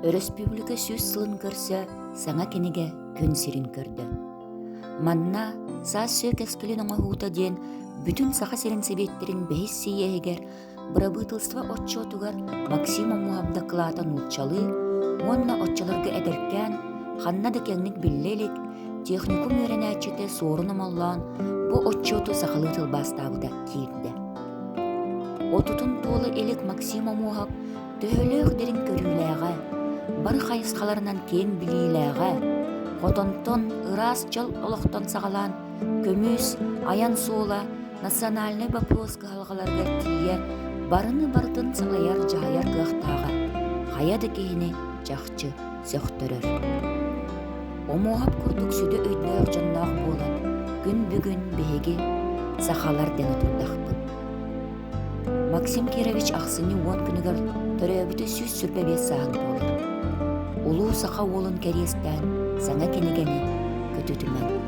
Өрөспүүбүлүкэ сүүс сылын көрсө саҥа кинигэ күн сирин көрдө. Манна саас сүө кэскилин оҥоһуута диэн бүтүн Саха сирин сэбиэттэрин бэһис сийиэһигэр бырабыыталыстыба отчуотугар Максим Омуһап дакылаата нууччалыы уонна оччолорго эдэркээн, ханна да киэҥник биллэ илик техникум үөрэнээччитэ Суорун Омоллоон бу отчуоту сахалыы тылбаастаабыта киирдэ. Отутун туола илик Максим Омуоһап төһөлөөх дириҥ көрүүлээҕэ, бары хайысхаларынан киэҥ билиилээҕэ, хотонтон ыраас дьол олохтон саҕалаан көмүс, айан суола, национальнай боппуруос кыһалҕаларыгар тиийэ барыны барытын салайар-дьаһайар кыахтааҕа хайа да киһини чахчы сөхтөрөр. Омуоһап курдук сүдү өйдөөх дьонноох буолан, күн бүгүн биһиги сахалар дэнэ турдахпыт. Максим Кирович ахсынньы уон күнүгэр төрөөбүтэ 125 сааһын туолар. Улуу саха уолун кэриэстээн саҥа кинигэни көтүтүмэҥ.